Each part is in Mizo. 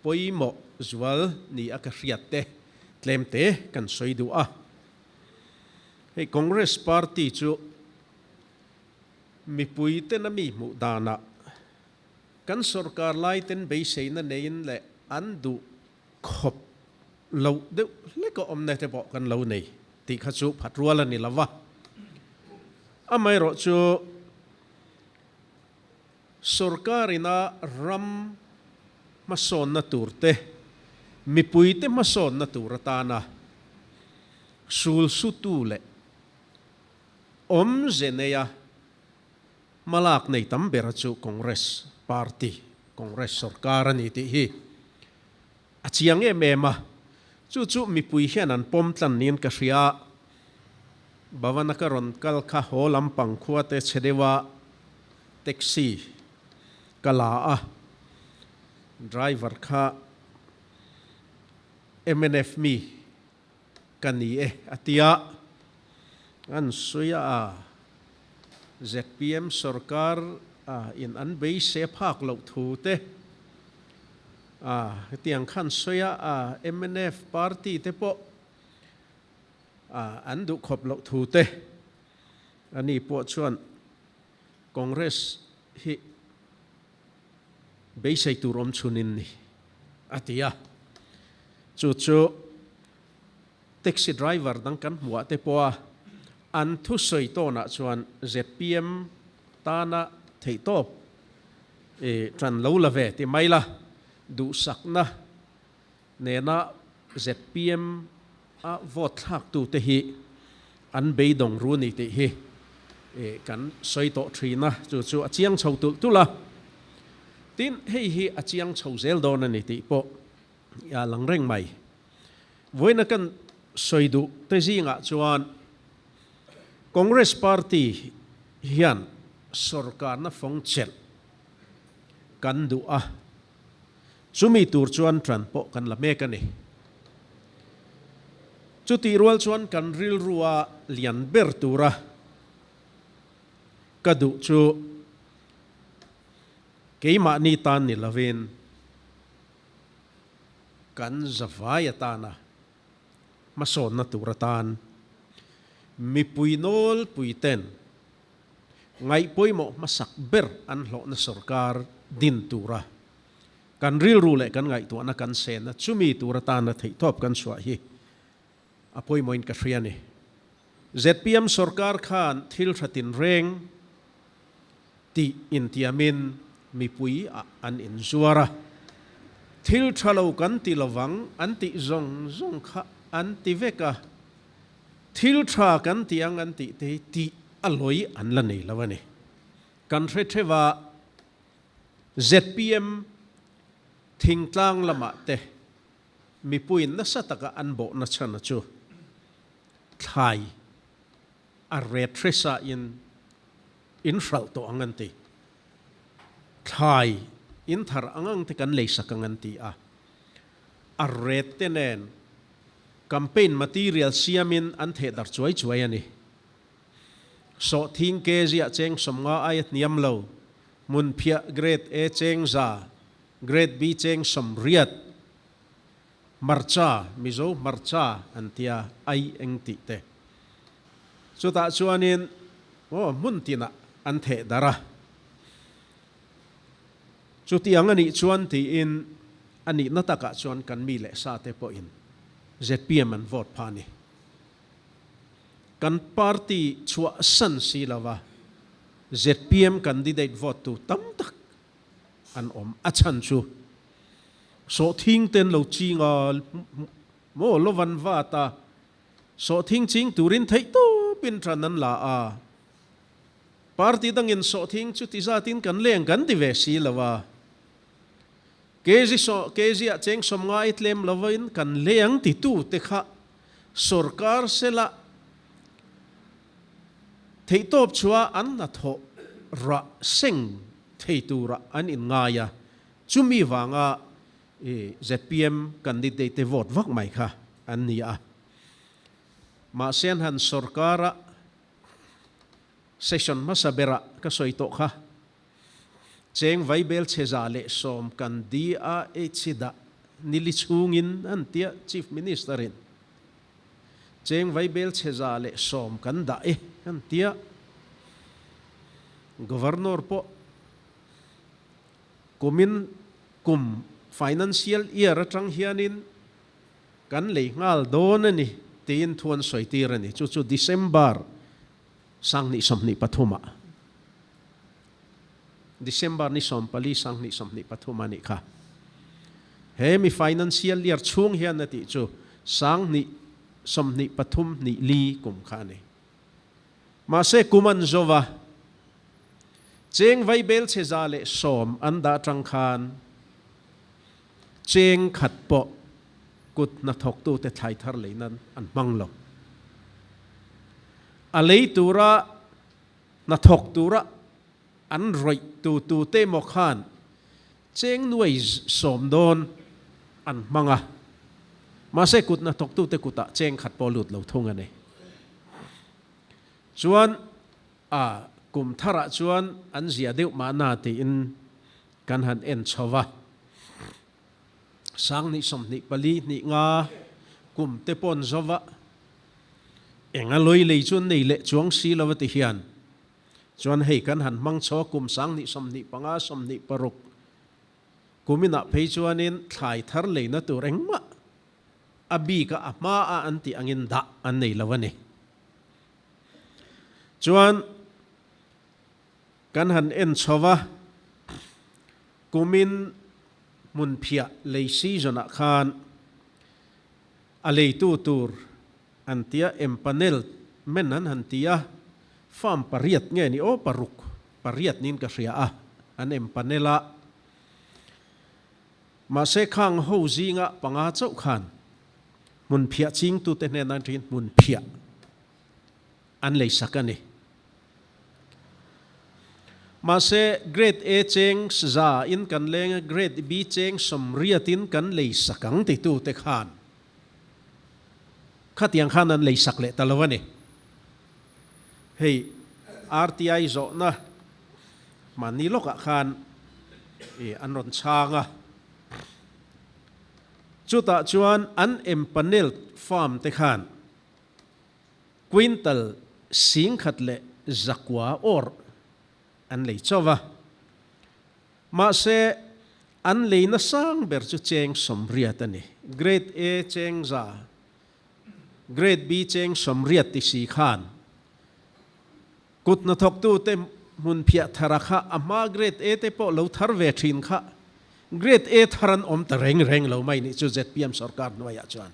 pawimawh zual ni a ka hriat te tlem te kan sawi duh a. Hei Congress party chu mipui ten a mi hmuh danah kan sorkar lai ten beiseina neiin leh an duh khawp loh deuh hlek a awmna te pawh kan lo nei tih kha chu phat rual a ni lo va. Amaherawhchu Sorkar ina ram hmasawnna tur te, mipuite hmasawnna tur atana sulsutu leh awmze neia hmalak nei tam bera chu Congress party, Congress sorkar a ni tih hi a chiang em em a. Chu chu mipui hian an pawm tlan niin ka hria. Bhavana ka rawn kal kha haw lampang khua te chhe deuha taxi ka la a, driver kha mnf mi ka ni e a ti a, an sawi a, zpm sorkar in an beisei phak loh thu te hetiang khan sawi a, mnf party te pawh an duh khawp loh thu te ani pawh chuan Congress hi beisei tur awm chhunin ni, a ti a. Chu chu taxi driver dang kan hmuh ah te pawha an thusawi tawnah chuan zpm tana theihtawp tan lo la ve ti mai la, duhsakna nena zpm a vote thlaktute hi an beidawng ru ni tih hi kan sawi tawh thin a, chu chu a chiang chho tulh tulh a. Tin, hei hi a chiang chho zel dawn a ni tih pawh a lang reng mai. Vawiina kan sawi duh te zingah chuan Congress party hian sorkarna fawng chelh kan duh a. Chumi tur chuan ṭan pawh kan la mek a ni. Chutih rual chuan kan rilrua lian ber tura ka duh chu keimahni tan ni lovin kan zavai atana hmasawnna tur atan mipui nawlpui ten ngaih pawimawh hmasak ber an hlawhna sorkar din tura kan rilru leh kan ngaihtuahna kan senna chumi tur atana theihtawp kan chhuah hi a pawimawhin ka hria a ni. Zpm sorkar khan thil tha tinreng tih intiamin mipui ah an inzuar a, thil tha lo kan ti lovang an tih zawng zawng kha an ti vek a, Thil tha kan ti ang an tih te hi tih a lawi an la nei lo a ni. Kan hre theuh a, zpm thingtlang lamah te mipuiin nasa taka an bawhna chhan a chu thlai a ret hresa in in hralh tawh ang an ti. Thlai in thar ang ang te kan leisak ang an ti a, a ret te nen Campaign material siamin an theh darh chuai chuai a ni. Sawhthing kg ah cheng 50 aia hniam lo, hmunphiah Grade A cheng 100, Grade B cheng 80, hmarcha, Mizo hmarcha an tia ai eng tih te. Chutah chuanin aw hmun tinah an theh darh a. Chutiang a nih chuan tiin a nihna takah chuan kan mi leh sa te pawhin zpm an vote pha a ni. Kan party chhuah san si lova zpm candidate vote tu tam tak an awm. A chhan chu sawhthing ten lo ching a, maw lo van vat a, sawhthing ching turin theihtawpin tan an la a. Party dangin sawhthing chu ti zatin kan leng kan ti ve si lo a, kg sawh kg ah cheng 50 i tlem lovin kan leng titu te kha sorkar sela theihtawp chhuah an hnathawh rah seng thei turah an inngai a, chumi vanga zpm candidate te vote vak mai kha an ni a. Mahse an han sorkara Session hmasa berah ka sawi tawh kha. Cheng vaibel chhe 110 kan DRH dah Nili chhungin an tia Chief Minister in cheng vaibel chhe 110 kan dah e an tia. Governor pawh kumin kum financial year atang hianin kan lei nghal dawn a ni tiin thu an sawi tir a ni. Chu chu December 2023 ah. December ni 14 2023 a nih kha. He mi financial year chhung hian a tih chu 2023 24 kum kha a ni. Mahse kum an zo va, cheng vaibel chhe 110 an dah atang khan cheng khat pawh kut hnathawktute thlai thar lei nan an hmang lo. A lei tura hnathawk tura an rawih tu tute emaw khan cheng nuai sawm dawn an hmang a, mahse kut hnathawktute kutah cheng khat pawh lut lo thung a ni. Chuan a kum tharah chuan an zia deuh mahna tiin kan han en chho va. 2024 25 kum te pawn zova eng a lawi lei chu an nei leh chuang si lo a ti hian chuan hei kan han hmang chho a kum 2025 26 kuminah phei chuanin thlai thar leina tur engmah a bika a hma a an tih angin dah an nei lo a ni. Chuan kan han en chho va kumin hmunphiah lei season ah khan a leitu tur an tia empanel men an han ti a, farm pariat nge ni aw paruk pariat niin ka hria a an empanel a, mahse khang ho zinga panga chauh khan hmunphiah chingtute hnenah an thin hmunphiah an leisak a ni. Mahse, Grade A cheng za in kan leng a, Grade B cheng 80 in kan lei sak ang titu te khan khatiang khan an lei sak leh ta lo a ni. Hei RTI zawhna mahni lawkah khan an rawn chhang a, chutah chuan an empanelled farm te khan Quintal 1100 awr an lei chauh a, mahse an leina sang ber chu cheng 80 a ni. Grade A cheng 100, Grade B cheng 80 ti si khan kut hnathawktute hmun phiah thara kha a hma Grade A te pawh lo thar ve thin kha Grade A thar an awm ta reng reng lo mai nih chu zpm sorkar hnuaiah chuan.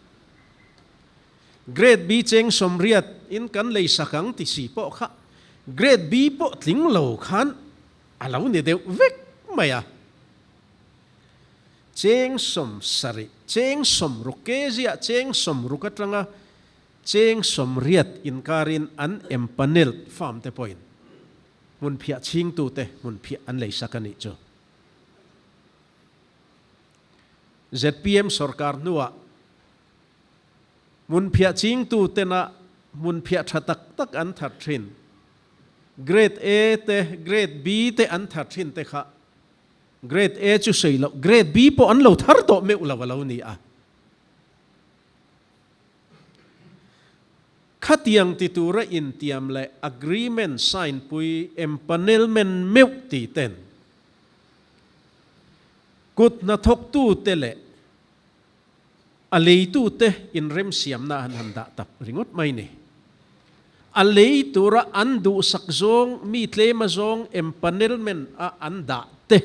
Grade B cheng 80 in kan lei sak ang ti si pawh kha Grade B pawh tling lo khan a lo ni deuh vek mai a. Cheng 70, cheng 60 kg ah cheng 60 atanga cheng 80 inkarin an empanelled farm te pawhin hmunphiah chhingtute hmunphiah an lei sak a nih chu. Zpm sorkar hnuah Hmunphiah chingtu tena hmunphiah tha tak tak an that thin. Grade A te, Grade B te an that thin te kha Grade A chu sawi loh, Grade B pawh an lo thar tawh meuh lo a lo ni a. Khatiang ti tura intiam leh agreement sign pui empanelment meuh ti ten kut hnathawktu te leh A leitute inremsiamna an han dah tak ringawt mai ni. A lei tura an duhsak zawng, mi tlema zawng empanelment a an dah te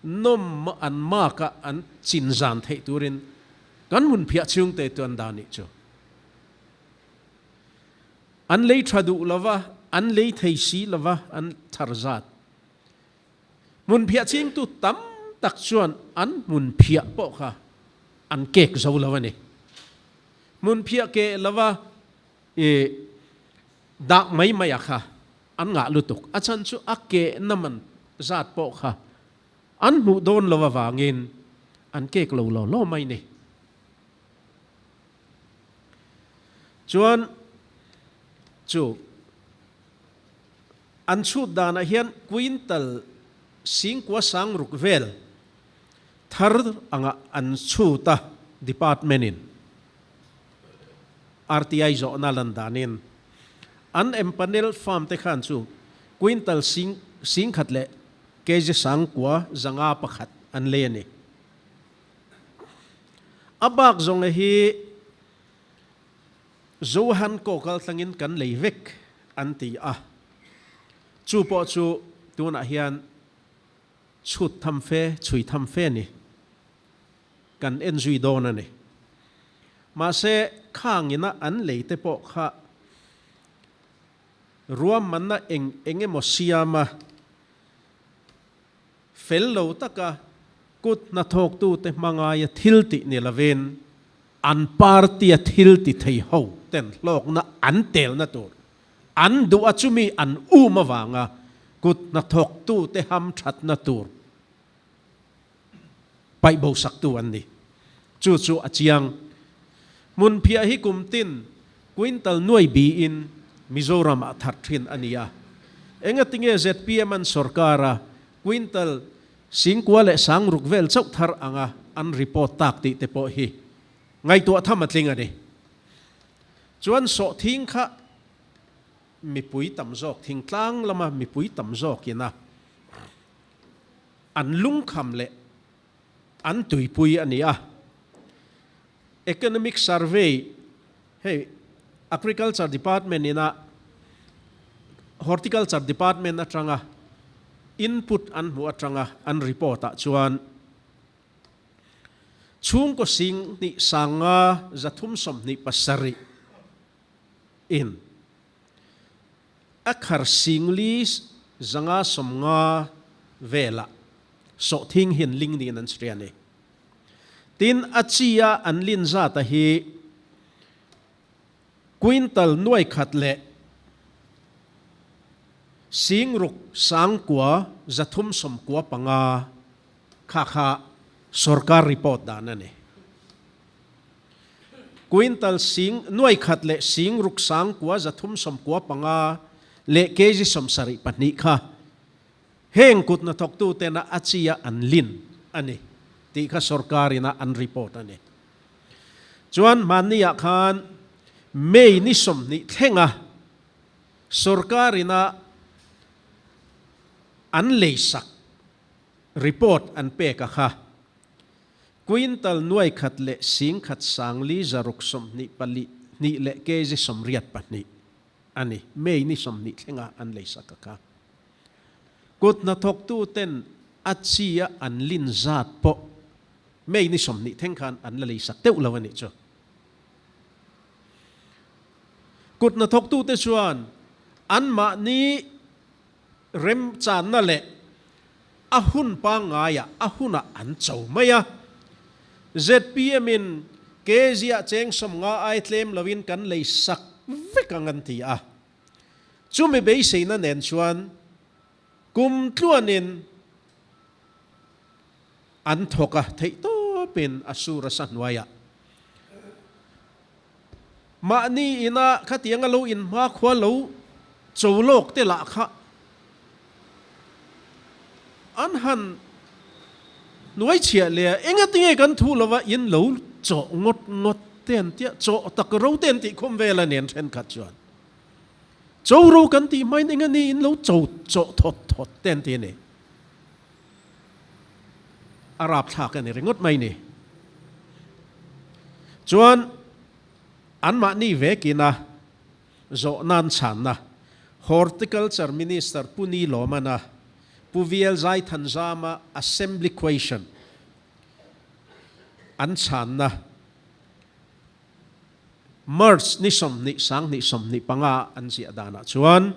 nawm an mark a an chin zan theih turin kan hmunphiah chhungte chu an dah nih chu. An lei tha duh lova, an lei thei si lova an thar zat. Hmunphiah chingtu tam tak chuan an hmunphiah pawh kha an kek zo lo a ni. Hmunphiah keh lova i dah mai mai a kha an ngah lutuk. A chhan chu a kehna man zat pawh kha an hmuh dawn lo avangin an kek lo law law mai ni. Chuan chu. An chhut danah hian quintal singkua sang ruk vel thar anga an chhut a department in RTI zawhna lan danin an empanel farm te khan chu quintal sing singkhat leh kg sangkua zanga pakhat an lei a ni. A bak zawnga hi Johan kawkal tlangin kan lei vek an ti a, chu pawh chu tunah hian chhut tham fe, chhui tham fe ni. Kan en zui dawn a ni. Mahse, khangina an lei te pawh kha ruahmanna eng eng emaw siama fel lo taka kut hnathawktute hmangaia thil tih ni lovin an party-a thil ti thei ho ten hlawkna an telna tur an duh a, chumi an um avanga kut hnathawktute hamthatna tur paih bo saktu an ni. Chu chu a chiang. Hmunphiah hi kum tin quintal nuai biin Mizoram-ah thar thin a ni a. Engatinge zpm an sorkara quintal singkua leh sangruk vel chauh thar anga an report tak tih te pawh hi ngaihtuah tham a tling a ni. Chuan sawhthing kha mipui tam zawk, thingtlang lama mipui tam zawkina an lungkham leh an tuipui a ni a. Economic Survey, hei Agriculture Department ina Horticulture Department atanga input an hmuh atanga an report ah chuan chhungkaw sing hnih sanga 327 in a khar singli 590 velah sawhthing hian ling niin an hria a ni. Tin, a chi a an lin zata hi quintal nuai khat leh singruk sangkua 395 kha kha sorkar report dan a ni. Quintal sing nuai khat leh singruk sangkua 395 leh kg 72 kha heng kut hnathawktu tena a chi a an lin a ni tih kha sorkar ina an report a ni. Chuan hmanni ah khan May ni 20 thlenga sorkar ina an leisak report an pek a kha quintal nuai khat leh singkhat sangli 624 hnih leh kg 82 a ni. May ni 20 thlenga an leisak a kha. Kut hnathawktu ten a chi a an lin zat pawh May ni 20 thleng khan an la leisak deuh lo a nih chu. Kut hnathawktu te chuan anmahni remchanna leh a hun pangngaiah a hunah an cho mai a. Zpm in kg ah cheng 50 ai tlem loin kan leisak vek ang an ti a. Chumi beiseina nen chuan kum tluanin an thawk a, theih tawpin a sur a sa hnuaiah. Mahni ina khatianga lo inhmakhua lo cho lawk te lah kha an han hnuai chhiah leh a, engatinge kan thu lova in lo chawh ngawt ngawt te an tia, chawh tak ro te an tih khum vel a ni an thenkhat chuan. Cho ro kan tih hmain eng a ni in lo cho chawh thawt thawt te an ti a ni. A rapthlak a ni ringawt mai ni. Chuan anmahni vekin a zawh nan chhanna Horticulture Minister Pu Ni Lawmana, Pu VL Zaithanzama Assembly Question an chhanna March ni 20 20 25 an ziah danah chuan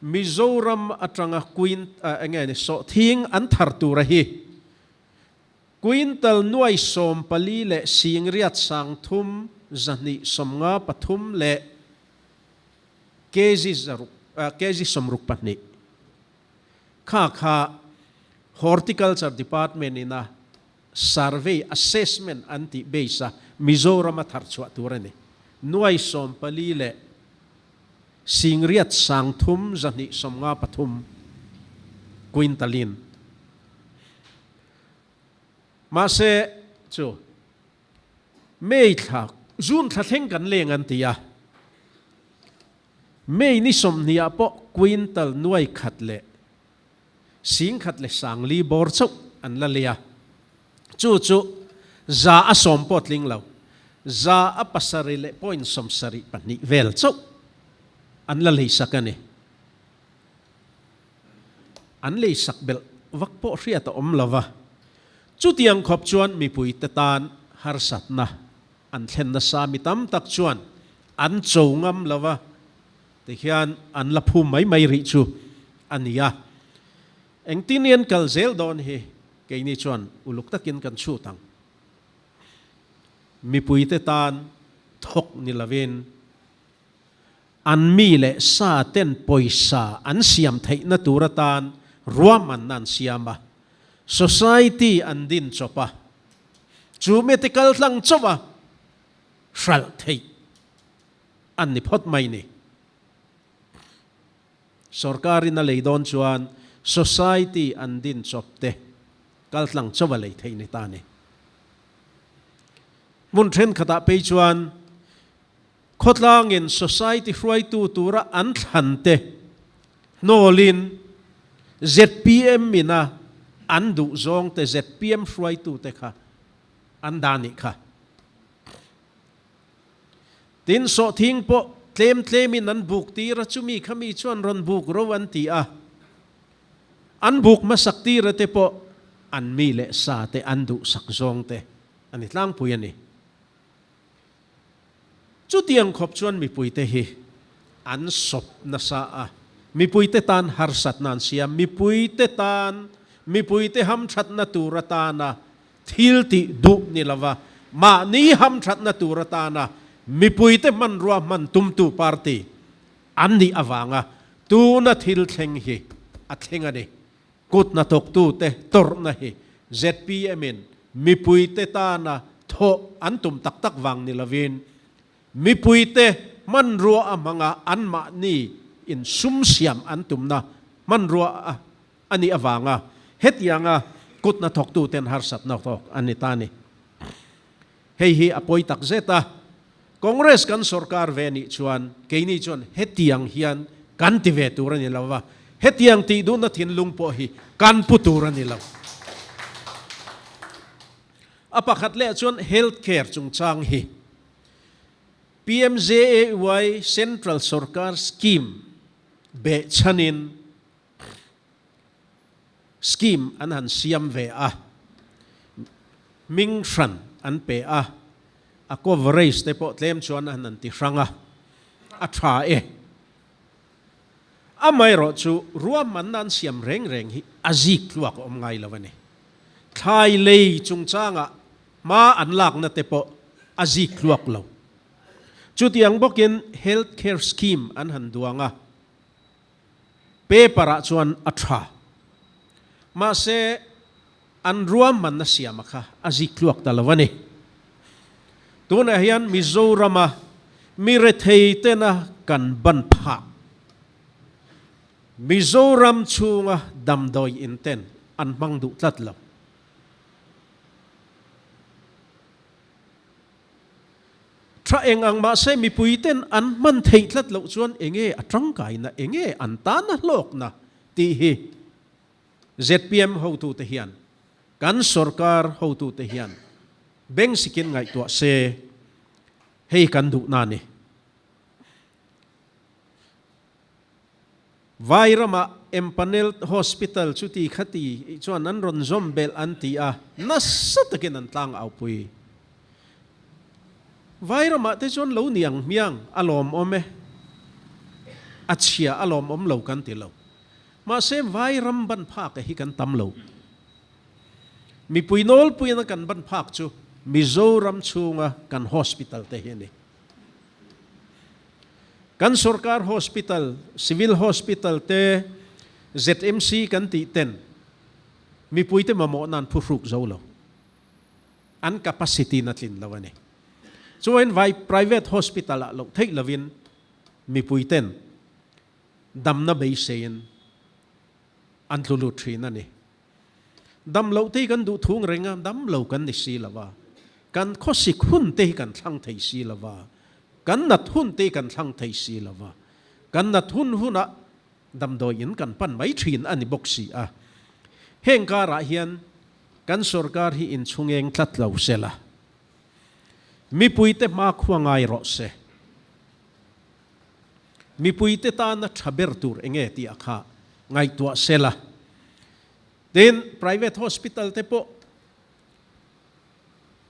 Mizoram atanga Queen enge ni sawhthing an thar tura hi quintal nuai 14 leh singriat 3 253 leh kg zaruk kg 62 kha kha Horticulture Department ina Survey assessment an tih base a Mizoram a thar chhuah tur a ni. Nuai 14 leh singriat 3 253 quintalin. Mahse chu May thla, June thla thleng kan leng an ti a. May ni 20 ah pawh quintal nuai khat leh 10,000 leh 4,000 bawr chauh an la lei a. Chu chu 100% pawh tling lo, 7 leh point 72 vel chauh an la leisak a ni. An leisak belh vak pawh hriat a awm lo va, chutiang khawp chuan mipuite tan harsatna an thlen nasa mi tam tak chuan an cho ngam lo va, tikhian an la phum mai mai rih chu a ni a. Engtin i an kal zel dawn hi keini chuan uluk takin kan chhut ang. Mipuite tan thawk ni lovin an mi leh sa ten pawisa an siam theihna tur atan ruahmanna an siam a, society an din chawp a, chu mite kal tlang chauh a hralh theih an ni phawt mai ni. Sorkarin a lei dawn chuan society an din chawp te kal tlang chauh a lei theih ni ta ni. Hmun thenkhatah phei chuan Khawtlangin society hruaitu tura an thlan te hnawlin zpm ina an duh zawng te zpm hruaitu te kha an dah nih kha. Tin, sawhthing pawh tlem tlemin an buk tir a, chumi kha mi chuan rawn buk ro an ti a, an buk hmasak tira te pawh an mi leh sa te an duhsak zawng te a ni tlangpui a ni. Chutiang khawp chuan mipuite hi an sawp nasa a, mipuite tan harsatna an siam, mipuite tan, mipuite hamthatna tur atana thil tih duh ni lova, mahni hamthatna tur atana mipuite hmanrua hman tumtu party an nih avanga tuna thil thleng hi a thleng a ni. Kut hnathawktute tawrhna hi ZPM-in mipuite tana thawh an tum tak tak vang ni lovin, mipuite hmanrua a hmanga anmahni insum siam an tumna hmanrua a nih avanga hetianga kut hnathawktuten harsatna tawk an ni ta a ni. Hei hi a pawi tak zet a, Congress kan sorkar ve nih chuan keini chuan hetiang hian kan ti ve tur a ni lo va, hetiang tih duhna thinlung pawh hi kan pu tur a ni lo. A pakhat leh chuan health care chungchang hi PMJAY Central sorkar scheme behchhanin Scheme an han siam ve a, hming hran an pe a, a coverage te pawh tlem chuan an han ti hrang a, a tha e. Amaherawh chu ruahmanna an siam reng reng hi a zik tluak a awm ngai lo a ni. Thlai lei chungchangah hma an lakna te pawh a zik tluak lo. Chutiang bawkin health care scheme an han duang a. Paper ah chuan a tha. Mahse, an ruahmanna siama kha a zik tluak ta lo a ni. Tunah hian Mizorama mi rethei tena kan ban phah. Mizoram chhunga damdawi in ten an hmang duh tlat lo. Tha eng ang mahse mipui ten an hman theih tlat loh chuan enge a tangkaina, enge an tana hlawkna tih hi zpm hotute hian, kan sorkar hotute hian beng sikin ngaihtuah se hei kan duhna a ni. Vai ramah Empanel Hospital chuti khati chuan an rawn zawm belh an ti a, nasa takin an tlang aupui. Vai ramah te chuan lo ni ang hmiang a lawmawm e, a chhia a lawmawm lo kan ti lo. Mahse vai ram ban phak hi kan tam lo. Mipui nawlpuiin a kan ban phak chu Mizoram chhunga kan hospital te hi a ni. Kan sorkar hospital, civil hospital te ZMC kan tih ten mipuite mamawhna an phuhruk zo lo. An capacity na tlin lo a ni. Chuan vai private hospital ah loh theih lovin mipui ten damna beiseiin an tlu lut thin a ni. Dam loh te hi kan duh thung reng a, dam lo kan ni si lo a. Kan khawsik hun te hi kan thlang thei si lo a, kan nat hun te hi kan thlang thei si lo a. Kan nat hun hunah damdawi in kan pan mai thin a ni bawk si a. Heng karah hian kan sorkar hi inchhungeng tlat lo se la, mipuite hmakhua ngai rawh se. Mipuite tana tha ber tur enge tih a kha ngaihtuah se la. Tin, private hospital te pawh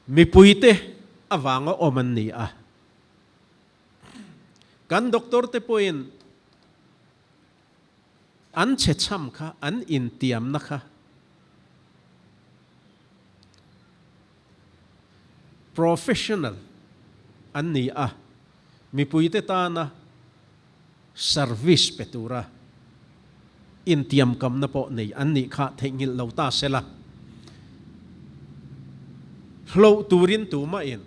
mipuite avanga awm an ni a. Kan doctor te pawhin an chhechham kha, an intiamna kha professional an ni a, mipuite tana service pe tura intiamkamna pawh nei an nih kha theihnghilh lo ta se la, hloh turin tumahin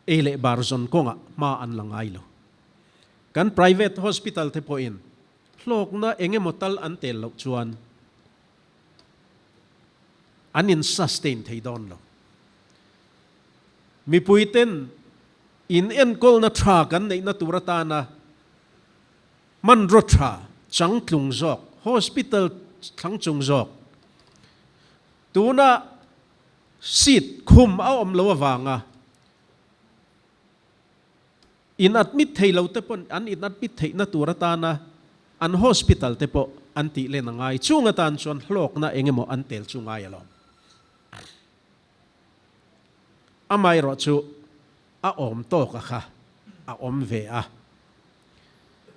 ei leh bar zawn kawngah hma an la ngai lo. Kan private hospital te pawhin hlawkna eng emaw tal an tel loh chuan an in sustain thei dawn lo. Mipuiten in enkawlna tha kan neihna tur atana hmanraw tha changtlung zawk, hospital thlangchung zawk, tuna seat khum a awm lo avanga in admit thei lo te pawh an in admit theihna tur atana an hospital te pawh an tih len a ngai. Chung atan chuan hlawkna eng emaw an tel chu ngai alawm. Amaherawh chu a awm tawk a kha a awm ve a.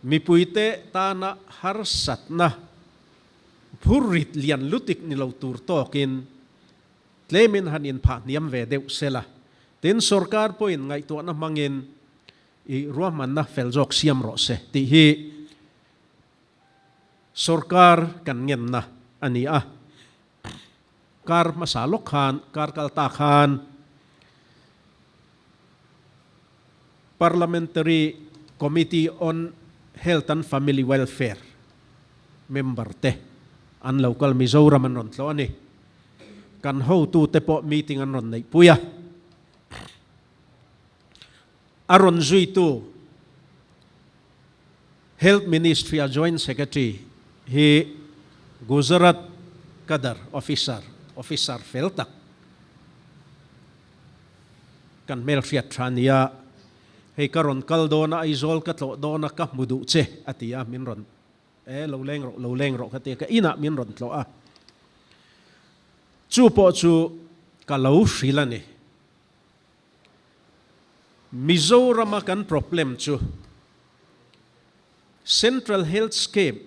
Mipuite tana harsatna phurrit lian lutik ni lo tur tawkin Tlemin han inphah hniam ve deuh sela, tin sorkar pawhin ngaihtuahna hmangin i ruahmanna fel zawk siam rawh se tih hi sorkar kan ngenna a ni a. Kar hmasa lawk khan, kar kal ta khan Parliamentary Committee on Health and Family Welfare member te an lo kal Mizoram an rawn tlawh a ni. Kan hotute pawh meeting an rawn neihpui a. A rawn zuitu Health Ministry-a Joint Secretary hi Gujarat Cadre Officer, officer fel tak, kan hmelhriat tha nia, hei ka rawn kal dawn a, Aizawl ka tlawh dawn a, ka hmu duh che a ti a, min rawn E, lo leng rawh, lo leng rawh ka ti a, ka inah min rawn tlawh a. Chu pawh chu ka lo hrilh a ni. Mizorama kan problem chu Central Health Scheme,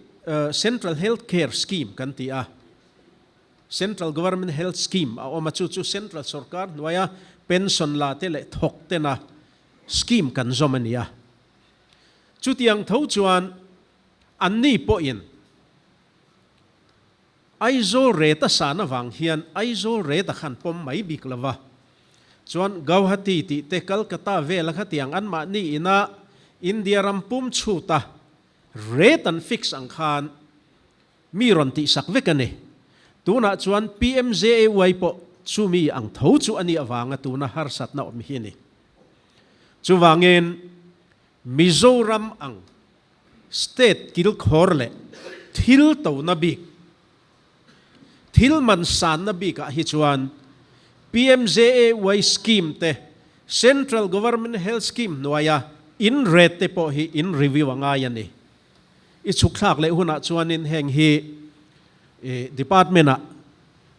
Central Health Care Scheme kan ti a, Central Government Health Scheme a awm a, chu chu Central sorkar hnuaia pension la te leh thawk tena scheme kan zawm a ni a. Chutiang tho chuan anni pawhin Aizawl rate a san avang hian Aizawl rate a khan pawm mai bik lo va. Chuan Gauhati tih te Calcutta vela khatiang anmahni ina India ram pum chhuta rate an fix ang khan mi rawn tihsak vek a ni. Tunah chuan PMJAY pawh chumi ang tho chu a nih avanga tuna harsatna awm hi a ni. Chuvangin Mizoram ang state kilkhawr leh thil tona bik, thil man sanna bikah hi chuan PMJAY scheme te, Central Government Health Scheme hnuaia in rate te pawh hi in review a ngai a ni. I chhuk thlak leh hunah chuanin heng hi department-ah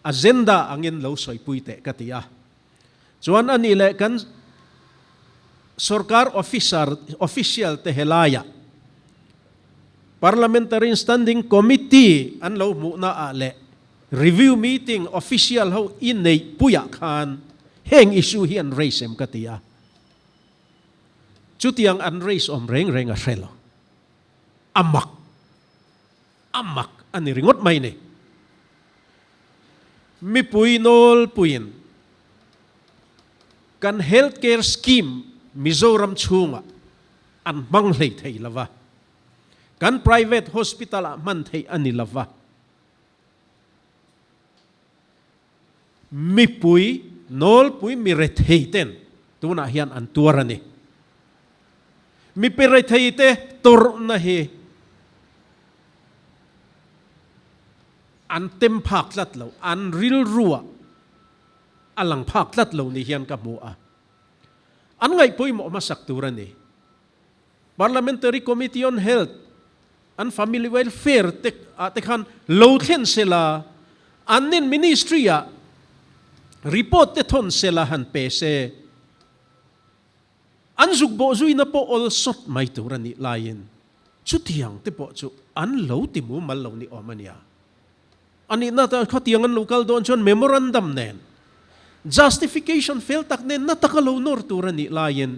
agenda angin lo sawipui teh ka ti a. Chuan a nih leh kan sorkar officer official te helaiah Parliamentary Standing Committee an lo hmuhna ah leh review meeting official ho i neih puiah khan heng issue hi an raise em ka ti a. Chutiang an raise awm reng reng a hre lo. A mak. A mak a ni ringawt mai ni. Mipui nawlpuiin kan health care scheme Mizoram chhungah an hmang hlei thei lo va, kan private hospital ah hman theih a ni lo va. Mipui nawlpui mi rethei ten tunah hian an tuar a ni. Mipi rethei te tawrhna hi an tem phak tlat lo, an rilruah a lang phak tlat lo ni hian ka hmu a. An ngaih pawimawh hmasak tur a ni. Parliamentary Committee on Health and Family Welfare te ah te khan lo thlen sela, an nin Ministry ah report te thawn sela han pe se, an zuk bawh zuina pawh awl sawt mai tur a nih laiin chutiang te pawh chu an lo ti mumal lo ni awm a nia. A nihna ta khatiang an lo kal dawn chuan memorandum nen, justification fel tak nen na taka lo nawr tur a nih laiin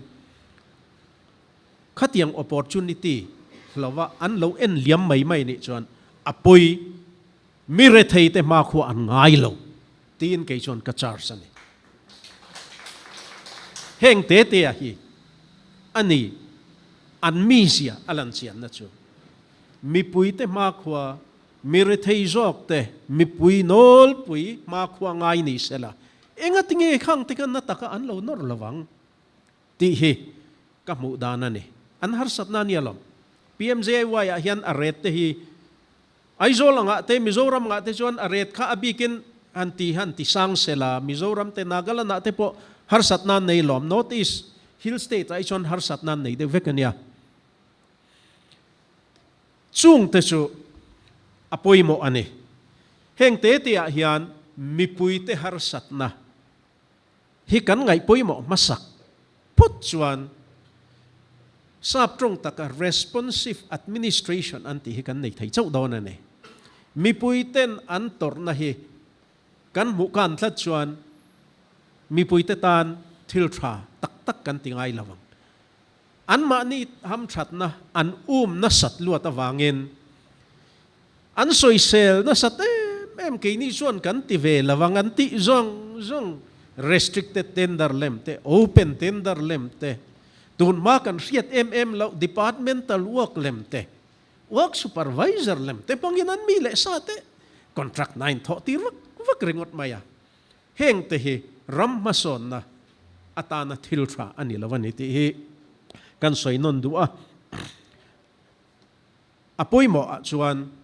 khatiang opportunity hlauha an lo en liam mai mai nih chuan a pawi mi rethei te hmakhua an ngai lo tiin kei chuan ka charge a ni. Heng te te a hi a ni an mizia a lan chianna chu mipui te hmakhua Mi rethei zawk te, mipui nawlpui hmakhua ngai ni sela, engati nge khang te khan na taka an lo nawr lo vang? tih hi ka hmuh dan a ni. An harsatna a nia lo. PMJAY ah hian a ret te hi Aizawl angah te, Mizoram angah te chuan a ret kha a bikin han ti han ti sang sela, Mizoram te, Nagaland ah te pawh harsatna an nei lawm. North East Hill State ah hi chuan harsatna an nei deuh vek a nia. Chungte chu a pawimawh a ni. Heng te te ah hian mipuite harsatna hi kan ngaih pawimawh hmasak phawt chuan sap tawng taka responsive administration an tih hi kan nei thei chauh dawn a ni. Mipuiten an tawrhna hi kan hmuh kan tlat chuan mipuite tan thil tha tak tak kan ti ngai lo ang. Anmahni hamthatna an um nasat luat avangin an sawisel nasat em em, keini chuan kan ti ve lo ang an tih zawng zawng, restricted tender lem te, open tender lem te, tunhma kan hriat em em loh departmental work lem te, work supervisor lem te hmangin an mi leh sa te contract na inthawh tir vak vak ringawt mai a. Heng te hi ram hmasawnna atana thil tha a ni lo a ni tih hi kan sawi nawn duh a. A pawimawh ah chuan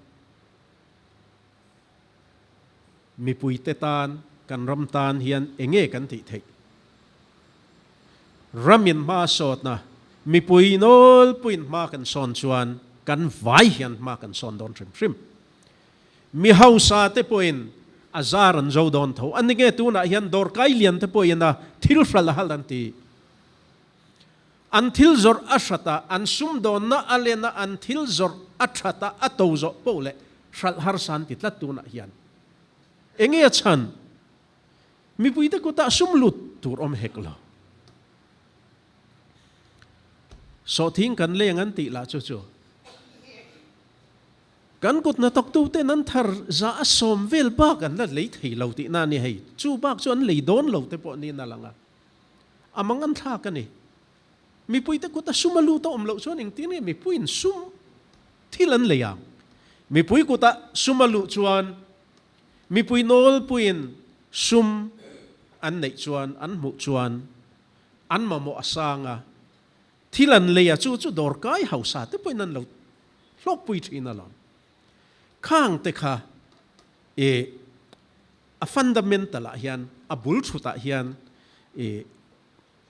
mipuite tan, kan ram tan hian enge kan tih theih? Ramin hma a sawtna, mipui nawlpuiin hma kan sawn chuan kan vai hian hma kan sawn dawn hrim hrim. Mi hausa te pawhin a zar an zo dawn tho. A ni nge tunah hian dawrkai lian te pawhin a thil hral a hal an ti. An thil zawrh a hrat a, an sumdawnna a len a, an thil zawrh a that a, a to zawh poh leh hralh harsa an ti tlat tunah hian. Enge a chhan? Mipuite kutah sum lut tur awm hek lo. Sawhthing kan leng an tih lah chu chu. Kan kut hnathawktuten an thar za a sawm vel bak an la lei thei lo tihna a ni hei. Chu bak chu an lei dawn lo te pawh niin a lang a. A mang an thlak a ni. Mipuite kut a sum a lut a awm loh chuan engtin nge mipuiin sum thil an lei ang? Mipui kuta sum a luh chuan mipui nawlpuiin sum an neih chuan an hmuh chuan an mamawh a sang a, thil an lei a, chu chu dawrkai hausa te pawhin an lo hlawkpui thin alawm. Khang te kha e a fundamental ah hian a bul thut ah hian e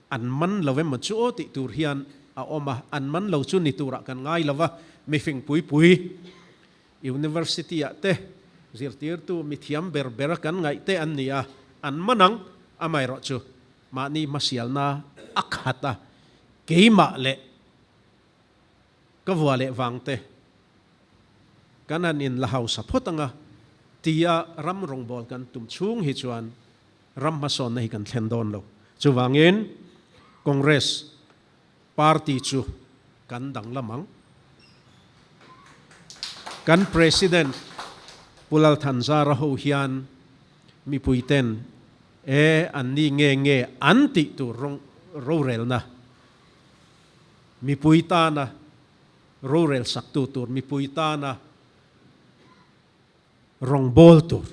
an man lo emaw chu aw tih tur hian a awm a, an man lo chu ni turah kan ngai lo va, mifing pui pui university ah te zirtirtu mithiam ber ber a kan ngaih te an ni a, an man ang, amaherawh chu mahni hmasialna a khat a, keimah leh Ka vua leh vang te kan han in la hausa phawt anga tia ram rawngbâwl kan tum chhung hi chuan ram hmasawnna hi kan thlen dawn lo. Chuvangin Congress party chu kan danglam ang. Kan President Pu Lalthanzara ho hian mipuiten e an ni nge nge an tih tur rawng rorelna Mipui tana rorel saktu tur, mipui tana rawngbâwl tur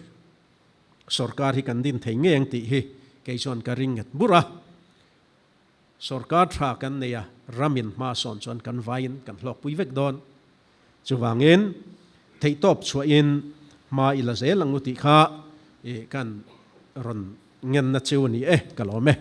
Sorkar hi kan din thei ngei ang tih hi kei chuan ka ring nget bur a. Sorkar tha kan nei a, ramin hma sawn chuan kan vaiin kan hlawkpui vek dawn. Chuvangin theihtawp chhuahin hma i la zel ang u tih kha i kan rawn ngenna cheu a ni e, ka lawm e.